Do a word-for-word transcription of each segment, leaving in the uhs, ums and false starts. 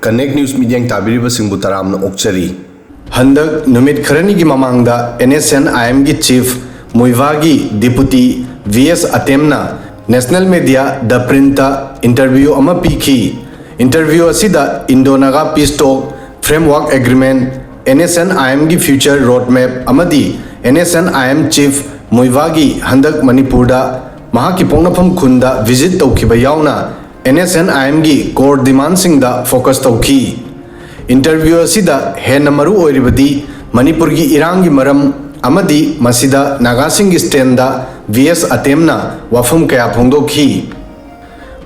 Connect News ꯃꯤꯠꯌꯦꯡ ꯇꯥꯕꯤꯔꯤꯕꯁꯤꯡꯕꯨ ꯇꯔꯥꯝꯅ ꯑꯣꯛꯆꯔꯤ꯫ ꯍꯟꯗꯛ ꯅꯨꯃꯤꯠ ꯈꯔꯅꯤꯒꯤ ꯃꯃꯥꯡꯗ NSNIMꯒꯤ chief ꯃꯨꯏꯚꯥꯒꯤ deputy VS ꯑꯇꯦꯝꯅ national media The Printꯇ interview ꯑꯃ ꯄꯤꯈꯤ꯫ Interview ꯑꯁꯤꯗ Indo-Naga Peace Talk, Framework Agreement, NSNIMꯒꯤ future roadmap ꯑꯃꯗꯤ NSNIM chief ꯃꯨꯏꯚꯥꯒꯤ ꯍꯟꯗꯛ ꯃꯅꯤꯄꯨꯔꯗ ꯃꯍꯥꯛꯀꯤ ꯄꯣꯛꯅꯐꯝ ꯈꯨꯟꯗ visit ꯇꯧꯈꯤꯕ ꯌꯥꯎꯅ NSNIMꯒꯤ core demandꯁꯤꯡꯗ focus ꯇꯧꯈꯤ꯫ Interview ꯑꯁꯤꯗ ꯍꯦꯟꯅ ꯃꯔꯨ ꯑꯣꯏꯔꯤꯕꯗꯤ ꯃꯅꯤꯄꯨꯔꯒꯤ ꯏꯔꯥꯡꯒꯤ ꯃꯔꯝ ꯑꯃꯗꯤ ꯃꯁꯤꯗ ꯅꯥꯒꯥꯁꯤꯡꯒꯤ standꯗ VS ꯑꯇꯦꯝꯅ ꯋꯥꯐꯝ ꯀꯌꯥ ꯐꯣꯡꯗꯣꯛꯈꯤ꯫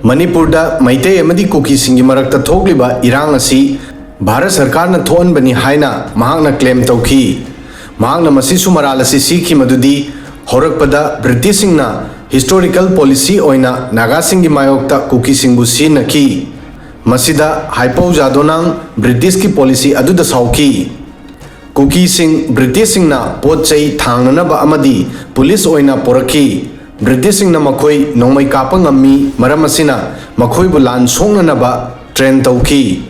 ꯃꯅꯤꯄꯨꯔꯗ ꯃꯩꯇꯩ ꯑꯃꯗꯤ ꯀꯨꯀꯤꯁꯤꯡꯒꯤ ꯃꯔꯛꯇ ꯊꯣꯛꯂꯤꯕ ꯏꯔꯥꯡ ꯑꯁꯤ ꯚꯥꯔꯠ ꯁꯔꯀꯥꯔꯅ ꯊꯣꯛꯍꯟꯕꯅꯤ ꯍꯥꯏꯅ ꯃꯍꯥꯛꯅ claim ꯇꯧꯈꯤ꯫ ꯃꯍꯥꯛꯅ ꯃꯁꯤꯁꯨ ꯃꯔꯥꯜ ꯑꯁꯤ ꯁꯤꯈꯤ ꯃꯗꯨꯗꯤ ꯍꯧꯔꯛꯄꯗ ꯕ꯭ꯔꯤꯇꯤꯁꯁꯤꯡꯅ historical policy ꯑꯣꯏꯅ ꯅꯥꯒꯥꯁꯤꯡꯒꯤ ꯃꯥꯌꯣꯛꯇ ꯀꯨꯀꯤꯁꯤꯡꯕꯨ ꯁꯤꯖꯤꯟꯅꯈꯤ꯫ ꯃꯁꯤꯗ ꯍꯥꯏꯄꯧ ꯖꯥꯗꯣꯅꯥꯡ ꯕ꯭ꯔꯤꯇꯤꯁꯀꯤ policy ꯑꯗꯨꯗ ꯁꯥꯎꯈꯤ꯫ ꯀꯨꯀꯤꯁꯤꯡ ꯕ꯭ꯔꯤꯇꯤꯁꯁꯤꯡꯅ ꯄꯣꯠ ꯆꯩ ꯊꯥꯡꯅꯅꯕ ꯑꯃꯗꯤ ꯄꯨꯂꯤꯁ ꯑꯣꯏꯅ ꯄꯨꯔꯛꯈꯤ꯫ ꯕ꯭ꯔꯤꯇꯤꯁꯁꯤꯡꯅ ꯃꯈꯣꯏ ꯅꯣꯡꯃꯩ ꯀꯥꯞꯄ ꯉꯝꯃꯤ, ꯃꯔꯝ ꯑꯁꯤꯅ ꯃꯈꯣꯏꯕꯨ ꯂꯥꯟ ꯁꯣꯛꯅꯅꯕ train ꯇꯧꯈꯤ꯫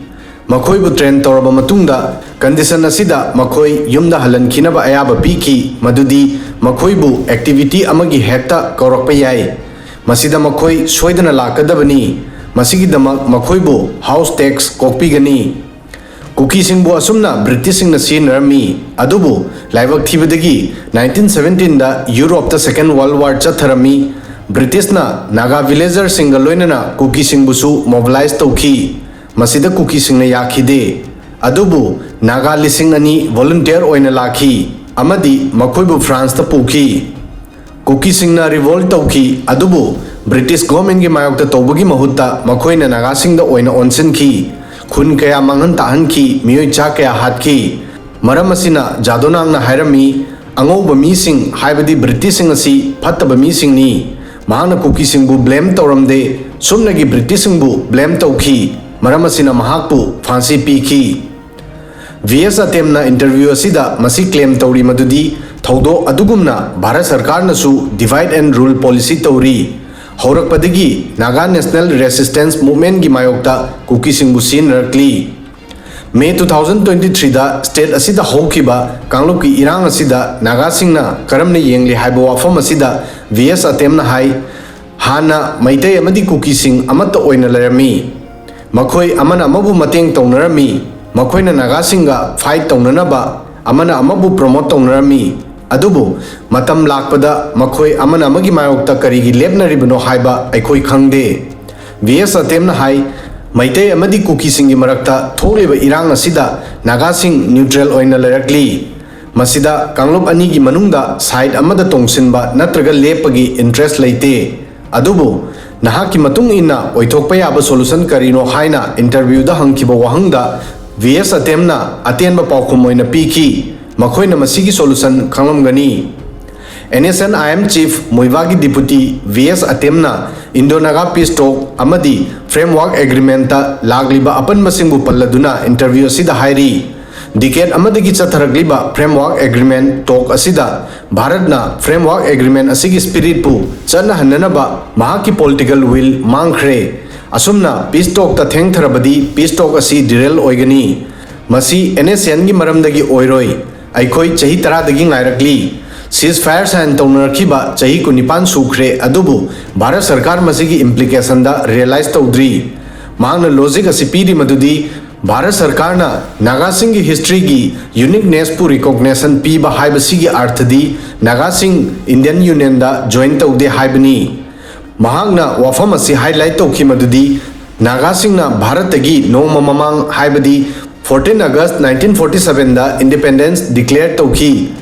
ꯃꯈꯣꯏꯕꯨ train ꯇꯧꯔꯕ ꯃꯇꯨꯡꯗ condition ꯑꯁꯤꯗ ꯃꯈꯣꯏ ꯌꯨꯝꯗ ꯍꯜꯍꯟꯈꯤꯅꯕ ꯑꯌꯥꯕ ꯄꯤꯈꯤ, ꯃꯗꯨꯗꯤ ꯃꯈꯣꯏꯕꯨ activity ꯑꯃꯒꯤ ꯍꯦꯛꯇ ꯀꯧꯔꯛꯄ ꯌꯥꯏ꯫ ꯃꯁꯤꯗ ꯃꯈꯣꯏ ꯁꯣꯏꯗꯅ ꯂꯥꯛꯀꯗꯕꯅꯤ꯫ ꯃꯁꯤꯒꯤꯗꯃꯛ ꯃꯈꯣꯏꯕꯨ house tax ꯀꯣꯛꯄꯤꯒꯅꯤ꯫ ꯀꯨꯀꯤꯁꯤꯡꯕꯨ ꯑꯁꯨꯝꯅ ꯕ꯭ꯔꯤꯇꯤꯁꯁꯤꯡꯅ ꯁꯤꯖꯤꯟꯅꯔꯝꯃꯤ꯫ ꯑꯗꯨꯕꯨ ꯂꯥꯏꯕꯛ ꯊꯤꯕꯗꯒꯤ nineteen seventeenꯗ ꯌꯨꯔꯣꯞꯇ Second World War ꯆꯠꯊꯔꯝꯃꯤ꯫ ꯕ꯭ꯔꯤꯇꯤꯁꯅ ꯅꯥꯒꯥ villagerꯁꯤꯡꯒ ꯂꯣꯏꯅꯅ ꯀꯨꯀꯤꯁꯤꯡꯕꯨꯁꯨ mobilize ꯇꯧꯈꯤ꯫ ꯃꯁꯤꯗ ꯀꯨꯀꯤꯁꯤꯡꯅ ꯌꯥꯈꯤꯗꯦ꯫ ꯑꯗꯨꯕꯨ ꯅꯥꯒꯥ ꯂꯤꯁꯤꯡ ꯑꯅꯤ volunteer ꯑꯣꯏꯅ ꯂꯥꯛꯈꯤ ꯑꯃꯗꯤ ꯃꯈꯣꯏꯕꯨ ꯐ꯭ꯔꯥꯟꯁꯇ ꯄꯨꯈꯤ꯫ ꯀꯨꯀꯤꯁꯤꯡꯅ revolt ꯇꯧꯈꯤ, ꯑꯗꯨꯕꯨ ꯕ꯭ꯔꯤꯇꯤꯁ governmentꯀꯤ ꯃꯥꯌꯣꯛꯇ ꯇꯧꯕꯒꯤ ꯃꯍꯨꯠꯇ ꯃꯈꯣꯏꯅ ꯅꯥꯒꯥꯁꯤꯡꯗ ꯑꯣꯏꯅ ꯑꯣꯟꯁꯤꯟꯈꯤ꯫ ꯈꯨꯟ ꯀꯌꯥ ꯃꯥꯡꯍꯟ ꯇꯥꯛꯍꯟꯈꯤ, ꯃꯤꯑꯣꯏ ꯆꯥ ꯀꯌꯥ ꯍꯥꯠꯈꯤ꯫ ꯃꯔꯝ ꯑꯁꯤꯅ ꯖꯥꯗꯣꯅꯥꯡꯅ ꯍꯥꯏꯔꯝꯃꯤ, "ꯑꯉꯧꯕ ꯃꯤꯁꯤꯡ, ꯍꯥꯏꯕꯗꯤ ꯕ꯭ꯔꯤꯇꯤꯁꯁꯤꯡ ꯑꯁꯤ ꯐꯠꯇꯕ ꯃꯤꯁꯤꯡꯅꯤ"꯫ ꯃꯍꯥꯛꯅ ꯀꯨꯀꯤꯁꯤꯡꯕꯨ blame ꯇꯧꯔꯝꯗꯦ, ꯁꯨꯞꯅꯒꯤ ꯕ꯭ꯔꯤꯇꯤꯁꯁꯤꯡꯕꯨ blame ꯇꯧꯈꯤ꯫ ꯃꯔꯝ ꯑꯁꯤꯅ ꯃꯍꯥꯛꯄꯨ ꯐꯥꯟꯁꯤ ꯄꯤꯈꯤ꯫ ꯚꯤ ꯑꯦꯁ ꯑꯇꯦꯝꯅ interview ꯑꯁꯤꯗ ꯃꯁꯤ claim ꯇꯧꯔꯤ ꯃꯗꯨꯗꯤ ꯊꯧꯗꯣꯛ ꯑꯗꯨꯒꯨꯝꯅ ꯚꯥꯔꯠ ꯁꯔꯀꯥꯔꯅꯁꯨ divide and rule policy ꯇꯧꯔꯤ꯫ ꯍꯧꯔꯛꯄꯗꯒꯤ Naga National Resistance Movementꯀꯤ ꯃꯥꯌꯣꯛꯇ ꯀꯨꯀꯤꯁꯤꯡꯕꯨ ꯁꯤꯖꯤꯟꯅꯔꯛꯂꯤ꯫ ꯃꯦ two thousand twenty threeꯗ state ꯑꯁꯤꯗ ꯍꯧꯈꯤꯕ ꯀꯥꯡꯂꯨꯞꯀꯤ ꯏꯔꯥꯡ ꯑꯁꯤꯗ ꯅꯥꯒꯥꯁꯤꯡꯅ ꯀꯔꯝꯅ ꯌꯦꯡꯂꯤ ꯍꯥꯏꯕ ꯋꯥꯐꯝ ꯑꯁꯤꯗ ꯚꯤ ꯑꯦꯁ ꯑꯇꯦꯝꯅ ꯍꯥꯏ, ꯍꯥꯟꯅ ꯃꯩꯇꯩ ꯑꯃꯗꯤ ꯀꯨꯀꯤꯁꯤꯡ ꯑꯃꯠꯇ ꯑꯣꯏꯅ ꯂꯩꯔꯝꯃꯤ꯫ ꯃꯈꯣꯏ ꯑꯃꯅ ꯑꯃꯕꯨ ꯃꯇꯦꯡ ꯇꯧꯅꯔꯝꯃꯤ꯫ ꯃꯈꯣꯏꯅ ꯅꯥꯒꯥꯁꯤꯡꯒ fight ꯇꯧꯅꯅꯕ ꯑꯃꯅ ꯑꯃꯕꯨ promote ꯇꯧꯅꯔꯝꯃꯤ꯫ ꯑꯗꯨꯕꯨ ꯃꯇꯝ ꯂꯥꯛꯄꯗ ꯃꯈꯣꯏ ꯑꯃꯅ ꯑꯃꯒꯤ ꯃꯥꯌꯣꯛꯇ ꯀꯔꯤꯒꯤ ꯂꯦꯞꯅꯔꯤꯕꯅꯣ ꯍꯥꯏꯕ ꯑꯩꯈꯣꯏ ꯈꯪꯗꯦ꯫ ꯚꯤ ꯑꯦꯁ ꯑꯇꯦꯝꯅ ꯍꯥꯏ, ꯃꯩꯇꯩ ꯑꯃꯗꯤ ꯀꯨꯀꯤꯁꯤꯡꯒꯤ ꯃꯔꯛꯇ ꯊꯣꯛꯂꯤꯕ ꯏꯔꯥꯡ ꯑꯁꯤꯗ ꯅꯥꯒꯥꯁꯤꯡ neutral ꯑꯣꯏꯅ ꯂꯩꯔꯛꯂꯤ꯫ ꯃꯁꯤꯗ ꯀꯥꯡꯂꯨꯞ ꯑꯅꯤꯒꯤ ꯃꯅꯨꯡꯗ side ꯑꯃꯗ ꯇꯣꯡꯁꯤꯟꯕ ꯅꯠꯇ꯭ꯔꯒ ꯂꯦꯞꯄꯒꯤ interest ꯂꯩꯇꯦ꯫ ꯑꯗꯨꯕꯨ ꯅꯍꯥꯛꯀꯤ ꯃꯇꯨꯡ ꯏꯟꯅ ꯑꯣꯏꯊꯣꯛꯄ ꯌꯥꯕ solution ꯀꯔꯤꯅꯣ ꯍꯥꯏꯅ interviewꯗ ꯍꯪꯈꯤꯕ ꯋꯥꯍꯪꯗ ꯚꯤ ꯑꯦꯁ ꯑꯇꯦꯝꯅ ꯑꯇꯦꯟꯕ ꯄꯥꯎꯈꯨꯝ ꯑꯣꯏꯅ ꯄꯤꯈꯤ, ꯃꯈꯣꯏꯅ ꯃꯁꯤꯒꯤ solution ꯈꯪꯂꯝꯒꯅꯤ꯫ N S N I M chief ꯃꯨꯏꯚꯥꯒꯤ deputy ꯚꯤ ꯑꯦꯁ ꯑꯇꯦꯝꯅ Indo-Naga peace talk ꯑꯃꯗꯤ framework agreementꯇ ꯂꯥꯛꯂꯤꯕ ꯑꯄꯟꯕꯁꯤꯡꯕꯨ ꯄꯜꯂꯗꯨꯅ interview ꯑꯁꯤꯗ ꯍꯥꯏꯔꯤ, decade ꯑꯃꯗꯒꯤ ꯆꯠꯊꯔꯛꯂꯤꯕ framework agreement talk ꯑꯁꯤꯗ ꯚꯥꯔꯠꯅ framework agreement ꯑꯁꯤꯒꯤ spiritꯄꯨ ꯆꯠꯅꯍꯟꯅꯅꯕ ꯃꯍꯥꯛꯀꯤ political will ꯃꯥꯡꯈ꯭ꯔꯦ꯫ ꯑꯁꯨꯝꯅ peace talkꯇ ꯊꯦꯡꯊꯔꯕꯗꯤ peace talk ꯑꯁꯤ derail ꯑꯣꯏꯒꯅꯤ꯫ ꯃꯁꯤ ꯑꯦꯟ ꯑꯦꯁ ꯑꯦꯟꯒꯤ ꯃꯔꯝꯗꯒꯤ ꯑꯣꯏꯔꯣꯏ꯫ ꯑꯩꯈꯣꯏ ꯆꯍꯤ ꯇꯔꯥꯗꯒꯤ ꯉꯥꯏꯔꯛꯂꯤ꯫ Ceasefire sign ꯇꯧꯅꯔꯛꯈꯤꯕ ꯆꯍꯤ ꯀꯨꯟꯅꯤꯄꯥꯟ ꯁꯨꯈ꯭ꯔꯦ, ꯑꯗꯨꯕꯨ ꯚꯥꯔꯠ ꯁꯔꯀꯥꯔ ꯃꯁꯤꯒꯤ implicationꯗ realize ꯇꯧꯗ꯭ꯔꯤ꯫ ꯃꯍꯥꯛꯅ logic ꯑꯁꯤ ꯄꯤꯔꯤ ꯃꯗꯨꯗꯤ ꯚꯥꯔꯠ ꯁꯔꯀꯥꯔꯅ ꯅꯥꯒꯥꯁꯤꯡꯒꯤ historyꯒꯤ uniquenessꯄꯨ recognition ꯄꯤꯕ ꯍꯥꯏꯕꯁꯤꯒꯤ ꯑꯔꯊꯗꯤ ꯅꯥꯒꯥꯁꯤꯡ Indian Unionꯗ join ꯇꯧꯗꯦ ꯍꯥꯏꯕꯅꯤ꯫ ꯃꯍꯥꯛꯅ ꯋꯥꯐꯝ ꯑꯁꯤ highlight ꯇꯧꯈꯤ ꯃꯗꯨꯗꯤ ꯅꯥꯒꯥꯁꯤꯡꯅ ꯚꯥꯔꯠꯇꯒꯤ ꯅꯣꯡꯃ ꯃꯃꯥꯡ, ꯍꯥꯏꯕꯗꯤ fourteen August nineteen forty sevenꯗ independence declare ꯇꯧꯈꯤ꯫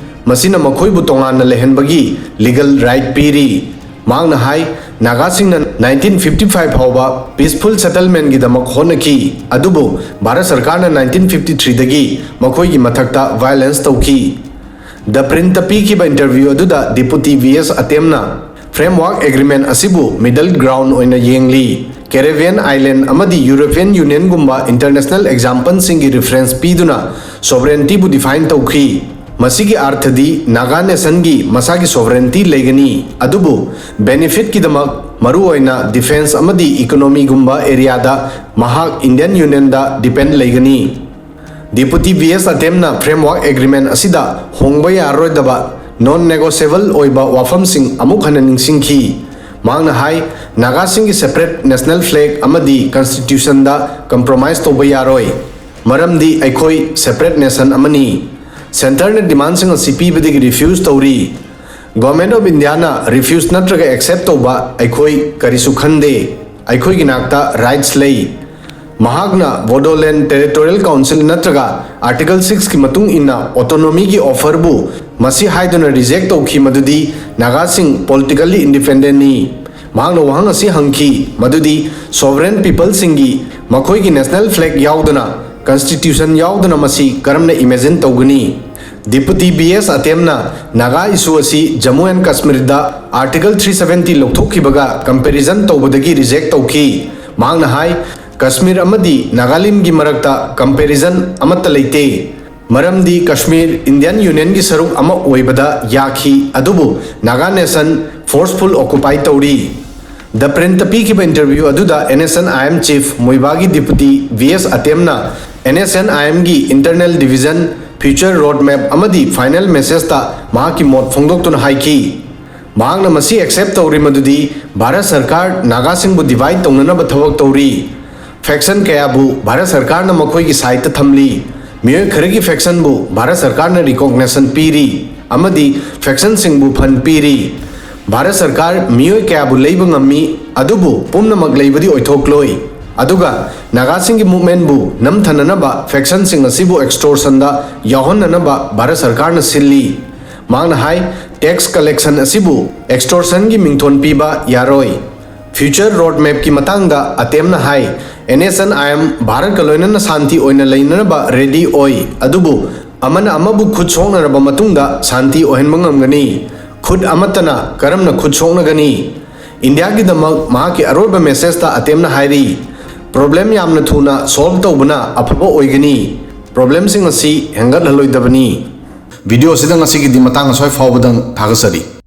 ꯃꯁꯤꯅ ꯃꯈꯣꯏꯕꯨ ꯇꯣꯉꯥꯟꯅ ꯂꯩꯍꯟꯕꯒꯤ legal right ꯄꯤꯔꯤ꯫ ꯃꯍꯥꯛꯅ ꯍꯥꯏ, ꯅꯥꯒꯥꯁꯤꯡꯅ nineteen fifty five ꯐꯥꯎꯕ peaceful settlementꯒꯤꯗꯃꯛ ꯍꯣꯠꯅꯈꯤ, ꯑꯗꯨꯕꯨ ꯚꯥꯔꯠ ꯁꯔꯀꯥꯔꯅ nineteen fifty threeꯗꯒꯤ ꯃꯈꯣꯏꯒꯤ ꯃꯊꯛꯇ violence ꯇꯧꯈꯤ꯫ The Printꯇ ꯄꯤꯈꯤꯕ interview ꯑꯗꯨꯗ deputy V S ꯑꯇꯦꯝꯅ framework agreement ꯑꯁꯤꯕꯨ middle ground ꯑꯣꯏꯅ ꯌꯦꯡꯂꯤ꯫ Caribbean island ꯑꯃꯗꯤ European Unionꯒꯨꯝꯕ international exampleꯁꯤꯡꯒꯤ reference ꯄꯤꯗꯨꯅ sovereigntyꯕꯨ define ꯇꯧꯈꯤ꯫ ꯃꯁꯤꯒꯤ ꯑꯥꯔꯊꯗꯤ ꯅꯥꯒꯥ ꯅꯦꯁꯟꯒꯤ ꯃꯁꯥꯒꯤ ꯁꯣꯚꯔꯦꯟꯇꯤ ꯂꯩꯒꯅꯤ, ꯑꯗꯨꯕꯨ ꯕꯦꯅꯤꯐꯤꯠꯀꯤꯗꯃꯛ ꯃꯔꯨꯑꯣꯏꯅ ꯗꯤꯐꯦꯟꯁ ꯑꯃꯗꯤ ꯏꯀꯣꯅꯣꯃꯤꯒꯨꯝꯕ ꯑꯦꯔꯤꯌꯥꯗ ꯃꯍꯥꯛ ꯏꯟꯗꯤꯌꯟ ꯌꯨꯅꯤꯌꯟꯗ ꯗꯤꯄꯦꯟ ꯂꯩꯒꯅꯤ꯫ Deputy V S ꯑꯇꯦꯝꯅ framework agreement ꯑꯁꯤꯗ ꯍꯣꯡꯕ ꯌꯥꯔꯔꯣꯏꯗꯕ ꯅꯣꯟ ꯅꯦꯒꯣꯁꯤꯌꯦꯕꯜ ꯑꯣꯏꯕ ꯋꯥꯐꯝꯁꯤꯡ ꯑꯃꯨꯛ ꯍꯟꯅ ꯅꯤꯡꯁꯤꯡꯈꯤ꯫ ꯃꯍꯥꯛꯅ ꯍꯥꯏ, ꯅꯥꯒꯥꯁꯤꯡꯒꯤ ꯁꯦꯄꯔꯦꯠ ꯅꯦꯁꯅꯦꯜ ꯐ꯭ꯂꯦꯒ ꯑꯃꯗꯤ ꯀꯟꯁꯇꯤꯇ꯭ꯌꯨꯁꯟꯗ ꯀꯝꯄ꯭ꯔꯣꯃꯥꯏꯁ ꯇꯧꯕ ꯌꯥꯔꯣꯏ, ꯃꯔꯝꯗꯤ ꯑꯩꯈꯣꯏ ꯁꯦꯄꯔꯦꯠ ꯅꯦꯁꯟ ꯑꯃꯅꯤ꯫ ꯁꯦꯟꯇꯔꯅ ꯗꯤꯃꯥꯟꯁꯤꯡ ꯑꯁꯤ ꯄꯤꯕꯗꯒꯤ ꯔꯤꯐ꯭ꯌꯨꯁ ꯇꯧꯔꯤ꯫ ꯒꯣꯔꯃꯦꯟ ꯑꯣꯐ ꯏꯟꯗꯤꯌꯥꯅ ꯔꯤꯐ꯭ꯌꯨꯁ ꯅꯠꯇ꯭ꯔꯒ ꯑꯦꯛꯁꯦꯞ ꯇꯧꯕ ꯑꯩꯈꯣꯏ ꯀꯔꯤꯁꯨ ꯈꯟꯗꯦ꯫ ꯑꯩꯈꯣꯏꯒꯤ ꯅꯥꯛꯇ ꯔꯥꯏꯠꯁ ꯂꯩ꯫ ꯃꯍꯥꯛꯅ ꯕꯣꯗꯣꯂꯦꯟ ꯇꯦꯔꯤꯇꯣꯔꯤꯌꯦꯜ ꯀꯥꯎꯟꯁꯤꯜ ꯅꯠꯇ꯭ꯔꯒ ꯑꯥꯔꯇꯤꯀꯜ ꯁꯤꯛꯁꯀꯤ ꯃꯇꯨꯡ ꯏꯟꯅ ꯑꯣꯇꯣꯅꯣꯃꯤꯒꯤ ꯑꯣꯐꯔꯕꯨ ꯃꯁꯤ ꯍꯥꯏꯗꯨꯅ ꯔꯤꯖꯦꯛ ꯇꯧꯈꯤ, ꯃꯗꯨꯗꯤ ꯅꯥꯒꯥꯁꯤꯡ ꯄꯣꯂꯤꯇꯤꯀꯦꯜꯂꯤ ꯏꯟꯗꯤꯄꯦꯟꯗꯦꯟꯅꯤ꯫ ꯃꯍꯥꯛꯅ ꯋꯥꯍꯪ ꯑꯁꯤ ꯍꯪꯈꯤ, ꯃꯗꯨꯗꯤ ꯁꯣꯚꯔꯦꯟ ꯄꯤꯄꯜꯁꯤꯡꯒꯤ ꯃꯈꯣꯏꯒꯤ ꯅꯦꯁꯅꯦꯜ ꯐ꯭ꯂꯦꯒ ꯌꯥꯎꯗꯅ, ꯀꯟꯁꯇꯤꯇ꯭ꯌꯨꯁꯟ ꯌꯥꯎꯗꯅ ꯃꯁꯤ ꯀꯔꯝꯅ ꯏꯃꯦꯖꯤꯟ ꯇꯧꯒꯅꯤ? ꯗꯤꯄꯨꯇꯤ ꯚꯤ ꯑꯦꯁ ꯑꯇꯦꯝꯅ ꯅꯥꯒꯥ ꯏꯁꯨ ꯑꯁꯤ ꯖꯝꯃꯨ ꯑꯦꯟ ꯀꯥꯁꯃꯤꯔꯗ ꯑꯥꯔꯇꯤꯀꯜ ꯊ꯭ꯔꯤ ꯁꯚꯦꯟꯇꯤ ꯂꯧꯊꯣꯛꯈꯤꯕꯒ ꯀꯝꯄꯦꯔꯤꯖꯟ ꯇꯧꯕꯗꯒꯤ ꯔꯤꯖꯦꯛ ꯇꯧꯈꯤ꯫ ꯃꯍꯥꯛꯅ ꯍꯥꯏ, ꯀꯥꯁꯃꯤꯔ ꯑꯃꯗꯤ ꯅꯥꯒꯥꯂꯦꯟꯒꯤ ꯃꯔꯛꯇ ꯀꯝꯄꯦꯔꯤꯖꯟ ꯑꯃꯠꯇ ꯂꯩꯇꯦ, ꯃꯔꯝꯗꯤ ꯀꯥꯁꯃꯤꯔ ꯏꯟꯗꯤꯌꯟ ꯌꯨꯅꯤꯌꯟꯒꯤ ꯁꯔꯨꯛ ꯑꯃ ꯑꯣꯏꯕꯗ ꯌꯥꯈꯤ, ꯑꯗꯨꯕꯨ ꯅꯥꯒꯥ ꯅꯦꯁꯟ ꯐꯣꯔꯁꯐꯨꯜ ꯑꯣꯀꯨꯄꯥꯏ ꯇꯧꯔꯤ꯫ ꯗ ꯄ꯭ꯔꯤꯟꯠꯇ ꯄꯤꯈꯤꯕ ꯏꯟꯇꯔꯚ꯭ꯌꯨ ꯑꯗꯨꯗ N S N I M chief ꯃꯨꯏꯕꯥꯒꯤ ꯗꯤꯄꯨꯇꯤ ꯚꯤ ꯑꯦꯁ ꯑꯇꯦꯝꯅ ꯑꯦꯟ ꯑꯦꯁ ꯑꯦꯟ ꯑꯥꯏ ꯑꯦꯝꯒꯤ internal division, future road map ꯑꯃꯗꯤ ꯐꯥꯏꯅꯦꯜ ꯃꯦꯁꯦꯖꯇ ꯃꯍꯥꯛꯀꯤ ꯃꯣꯠ ꯐꯣꯡꯗꯣꯛꯇꯨꯅ ꯍꯥꯏꯈꯤ꯫ ꯃꯍꯥꯛꯅ ꯃꯁꯤ ꯑꯦꯛꯁꯦꯞ ꯇꯧꯔꯤ, ꯃꯗꯨꯗꯤ ꯚꯥꯔꯠ ꯁꯔꯀꯥꯔ ꯅꯥꯒꯥꯁꯤꯡꯕꯨ ꯗꯤꯚꯥꯏꯗ ꯇꯧꯅꯅꯕ ꯊꯕꯛ ꯇꯧꯔꯤ꯫ ꯐꯦꯛꯁꯟ ꯀꯌꯥꯕꯨ ꯚꯥꯔꯠ ꯁꯔꯀꯥꯔꯅ ꯃꯈꯣꯏꯒꯤ ꯁꯥꯏꯠꯇ ꯊꯝꯂꯤ꯫ ꯃꯤꯑꯣꯏ ꯈꯔꯒꯤ ꯐꯦꯛꯁꯟꯕꯨ ꯚꯥꯔꯠ ꯁꯔꯀꯥꯔꯅ ꯔꯤꯀꯣꯒꯅꯦꯁꯟ ꯄꯤꯔꯤ ꯑꯃꯗꯤ ꯐꯦꯛꯁꯟꯁꯤꯡꯕꯨ ꯐꯟ ꯄꯤꯔꯤ꯫ ꯚꯥꯔꯠ ꯁꯔꯀꯥꯔ ꯃꯤꯑꯣꯏ ꯀꯌꯥꯕꯨ ꯂꯩꯕ ꯉꯝꯃꯤ, ꯑꯗꯨꯕꯨ ꯄꯨꯝꯅꯃꯛ ꯂꯩꯕꯗꯤ ꯑꯣꯏꯊꯣꯛꯂꯣꯏ꯫ ꯑꯗꯨꯒ ꯅꯥꯒꯥꯁꯤꯡꯒꯤ ꯃꯨꯚꯃꯦꯟꯕꯨ ꯅꯝꯊꯅꯅꯕ ꯐꯦꯛꯁꯟꯁꯤꯡ ꯑꯁꯤꯕꯨ ꯑꯦꯛꯁꯇꯣꯔꯁꯟꯗ ꯌꯥꯎꯍꯟꯅꯅꯕ ꯚꯥꯔꯠ ꯁꯔꯀꯥꯔꯅ ꯁꯤꯜꯂꯤ꯫ ꯃꯍꯥꯛꯅ ꯍꯥꯏ, ꯇꯦꯛꯁ ꯀꯂꯦꯛꯁꯟ ꯑꯁꯤꯕꯨ ꯑꯦꯛꯁꯇꯣꯔꯁꯟꯒꯤ ꯃꯤꯡꯊꯣꯟ ꯄꯤꯕ ꯌꯥꯔꯣꯏ꯫ ꯐ꯭ꯌꯨꯆꯔ ꯔꯣꯗ ꯃꯦꯞꯀꯤ ꯃꯇꯥꯡꯗ ꯑꯇꯦꯝꯅ ꯍꯥꯏ, N S N I M ꯚꯥꯔꯠꯀ ꯂꯣꯏꯅꯅ ꯁꯥꯟꯇꯤ ꯑꯣꯏꯅ ꯂꯩꯅꯅꯕ ꯔꯦꯗꯤ ꯑꯣꯏ, ꯑꯗꯨꯕꯨ ꯑꯃꯅ ꯑꯃꯕꯨ ꯈꯨꯠ ꯁꯣꯛꯅꯔꯕ ꯃꯇꯨꯡꯗ ꯁꯥꯟꯇꯤ ꯑꯣꯏꯍꯟꯕ ꯉꯝꯒꯅꯤ? ꯈꯨꯠ ꯑꯃꯠꯇꯅ ꯀꯔꯝꯅ ꯈꯨꯠ ꯁꯣꯛꯅꯒꯅꯤ? ꯏꯟꯗꯤꯌꯥꯒꯤꯗꯃꯛ ꯃꯍꯥꯛꯀꯤ ꯑꯔꯣꯏꯕ ꯃꯦꯁꯦꯖꯇ ꯑꯇꯦꯝꯅ ꯍꯥꯏꯔꯤ, ꯄ꯭ꯔꯣꯕ꯭ꯂꯦꯝ ꯌꯥꯝꯅ ꯊꯨꯅ ꯁꯣꯜꯕ ꯇꯧꯕꯅ ꯑꯐꯕ ꯑꯣꯏꯒꯅꯤ, ꯄ꯭ꯔꯣꯕ꯭ꯂꯦꯝꯁꯤꯡ ꯑꯁꯤ ꯍꯦꯟꯒꯠꯍꯜꯂꯣꯏꯗꯕꯅꯤ꯫ ꯚꯤꯗꯤꯑꯣꯁꯤꯗ ꯉꯁꯤꯒꯤꯗꯤ ꯃꯇꯥꯡ ꯑꯁ꯭ꯋꯥꯏ ꯐꯥꯎꯕꯗꯪ ꯊꯥꯒꯠꯆꯔꯤ꯫